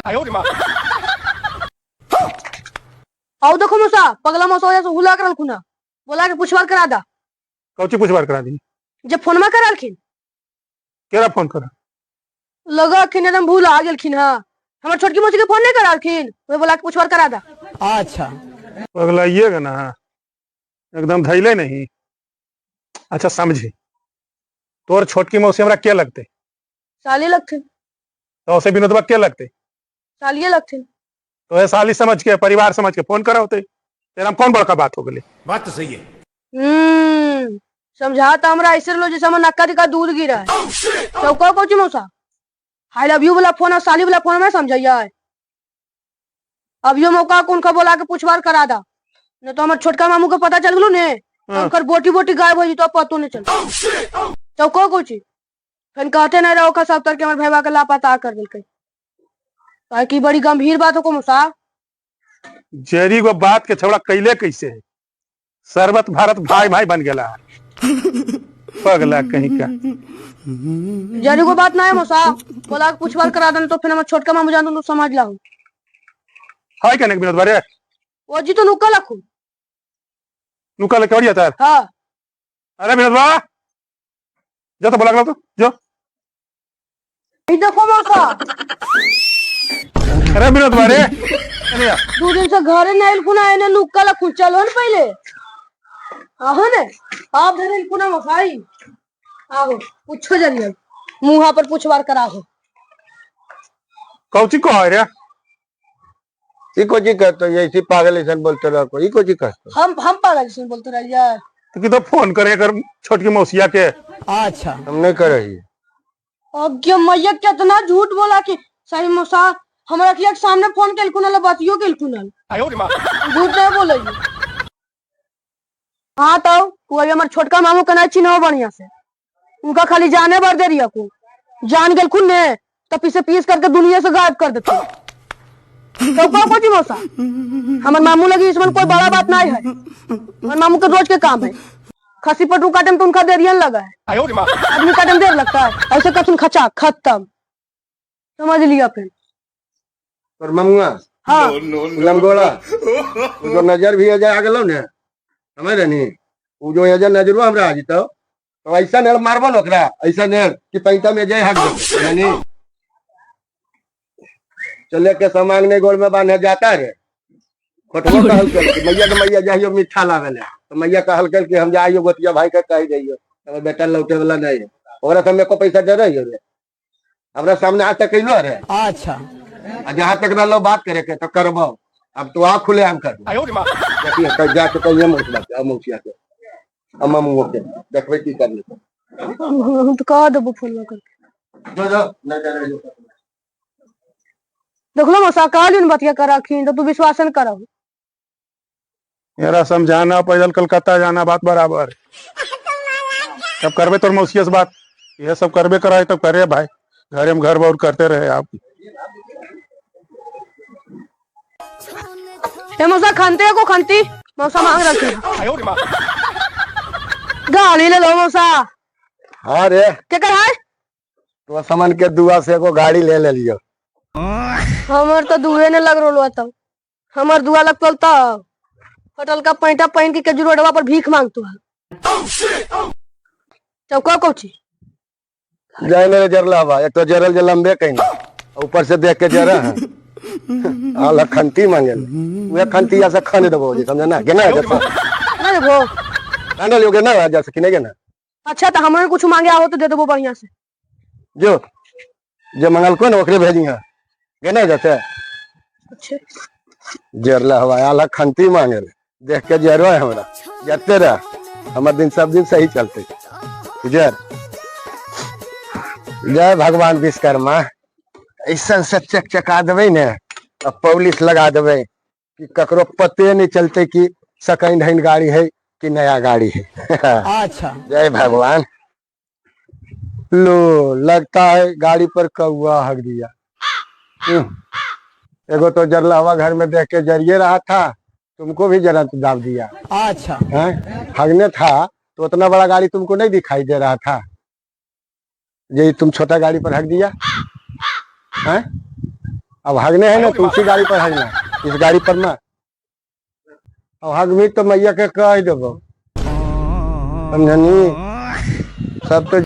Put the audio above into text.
आओ देखो मौसा, पगला मौसा हो से हुला करल खुना, बोला के पुछवार करा दा। कौची पुछवार करा दी? जब फोनमा करलखिन। केरा फोन कर? लगा खिन एकदम भूल आ गेलखिन। हां, हमर छोटकी मौसी के फोन नहीं करलखिन, ओए बोला के पुछवार करा दा। अच्छा। पगलाइएगा ना, एकदम धैले नहीं। अच्छा समझी, तोर छोटकी मौसी हमरा के लगते? साली लगथिन। तो उसे विनोदवा के लगते? सालिए लगथिन। तो ये साली समझ के, परिवार समझ के फोन करा होते, तेरा में कौन बड़का बात हो गई? बात तो सही है। समझा तो हमरा ऐसे लो जैसे हमर नक्का दिखा दूध गिरा है। तो कहो कोची मौसा, I love you वाला फोन और साली वाला फोन में समझाइया है। अब यो मौका कौन का बोला के पूछवार करा दा, नहीं तो हमर छोटका मामू के पता चल गेलो ने, हाँ। उनकर बोटी बोटी गायब हो जतो, पतो नहीं चल। तो कहो कोची फिर कहते नहीं रहो का सब तर के हमर भैया के लापता कर देलकै। काहे की बड़ी गंभीर बात हो को मौसा। जेरी गो बात के छौड़ा कैले कैसे है, सरबत भारत भाई भाई बन गेला पगला कहीं का। जरी को बात ना है मौसा, बोला के पूछवार करा देन तो फिर हमर छोटका मामू जान तो समझ लाहू। हाय कने विनोद बारे? ओ जी तो नुका लखू। नुका लेके बढ़िया तार। हाँ। अरे विनोद बा जा तो बोला तो जो। ई देखो मौसा। अरे विनोद बारे अरे यार। दो दिन से घरे नहीं आइल खुना, एने नुका लखू, चलो न पहले। आहो ने, आप धरे खुना मौसाई। आहो, पूछो जल्दी अब। मुँह पर पूछवार कराहो। कौची को है रे? ई कोची कहतो, ये ऐसी पागल ऐसा बोलते रहो, ई कोची कहतो? हम पागल ऐसा बोलते रह यार। तो कि तो फोन करे कर छोटकी मौसिया के। अच्छा। हम नहीं कर रही। अज्ञे मैया कितना झूठ बोला कि सही मौसा हमरा के सामने फोन केलखुन हल, बतियो केलखुन हल। झूठ नहीं बोले। हाँ तो तू अभी हमर छोटका मामू के नहीं चिन्हो बढ़िया से, उनका खाली जाने भर दे रही को, जान गेलखुन ने तो पीछे पीस करके दुनिया से गायब कर देते। तो को कोची मौसा, हमर मामू लगी इसमें कोई बड़ा बात नहीं है, हमर मामू के रोज के काम है। खसी पटरू काटे में तो उनका देरियन लगा है, आदमी काटे में देर लगता है, ऐसे कथुन खचा खत्म समझ लिया फिर। पर ममुआ, हाँ। लमगोड़ा, वो जो नजर भी अजय आ गेलो ने, समझ रहे नी, वो जो अजय नजरो हमरा आ जतो तो ऐसा नेड़ मारबो न ओकरा, ऐसा नेड़ कि पैंता में जय हक दे, यानी चले के सामान नहीं गोल में बांधे जाता रे। खोटबो कहल कर कि मैया के मैया जाइयो मीठा लावे ले, तो मैया कहल कर कि हम जाइयो गोतिया भाई के कह जाइयो, तो बेटा लौटे वाला नहीं है, ओकरा से मेरे को पैसा दे रही रे, हमरा सामने आज तक कैलो रे। अच्छा। आ जहाँ तक रहलो बात करे के तो करबो, अब तो आ खुले आम कर। देखिए, कल जाके कहिए मौसिया के, अब मौसिया के, अब मामू के, देखबे की कर लेते। हम तो कह देबो फोन करके। जो, जो, नहीं करे, जो। देखलो मौसा, कहलियन बतिया कर रखिन तो तू विश्वास न करब। मेरा समझाना पैदल कलकत्ता जाना बात बराबर। तब करबे तोर मौसिया से बात, यह सब करबे कराए तब करे भाई, घरे में घर बहुत करते रहे आप। ए मौसा खानते को खानती मौसा मांग रखी। गाड़ी ले लो मौसा। हाँ रे। के कर है? तो सामान के दुआ से एगो गाड़ी ले ले लियो। हमर तो दुए ने लग रोलो तब, हमर दुआ लग पल तब होटल का पैंटा पहन के केजू रोडवा पर भीख मांगतो है। चौका कोची जाए मेरे जरला बा, एक तो जरल जे लंबे कहीं ऊपर से देख के जरा है। आला खंती मांगे वे खंती ऐसा खाने दबो जी, समझा ना? गेना है जैसा। ना देबो। ना लियो गेना है जैसे कि नहीं गेना। अच्छा तो हमरे कुछ मांगे आओ तो दे देबो बढ़िया से। जो जो मंगल को ना ओकरे भेजिया गेना है जैसे। अच्छे। जरला हवा आला खंती मांगे देख के जरो है हमरा, जरते रह हमार दिन सब दिन सही चलते। जर जय भगवान विश्वकर्मा, ऐसा से चकचका देवे ने अब पॉलिश लगा देवे कि ककरो पते नहीं चलते कि सेकंड हैंड गाड़ी है कि नया गाड़ी है। अच्छा। जय भगवान। लो लगता है गाड़ी पर कौआ हक दिया। एगो तो जरला हवा घर में देख के जरिए रहा था, तुमको भी जरा दाब दिया। अच्छा। हैं? हगने था तो उतना बड़ा गाड़ी तुमको नहीं दिखाई दे रहा था, ये तुम छोटा गाड़ी पर हक दिया। हैं? अब हगने है ना तो उसी गाड़ी पर हगना, इस गाड़ी पर ना। अब हगबी तो मैया के कह देबो, समझनी? सब तो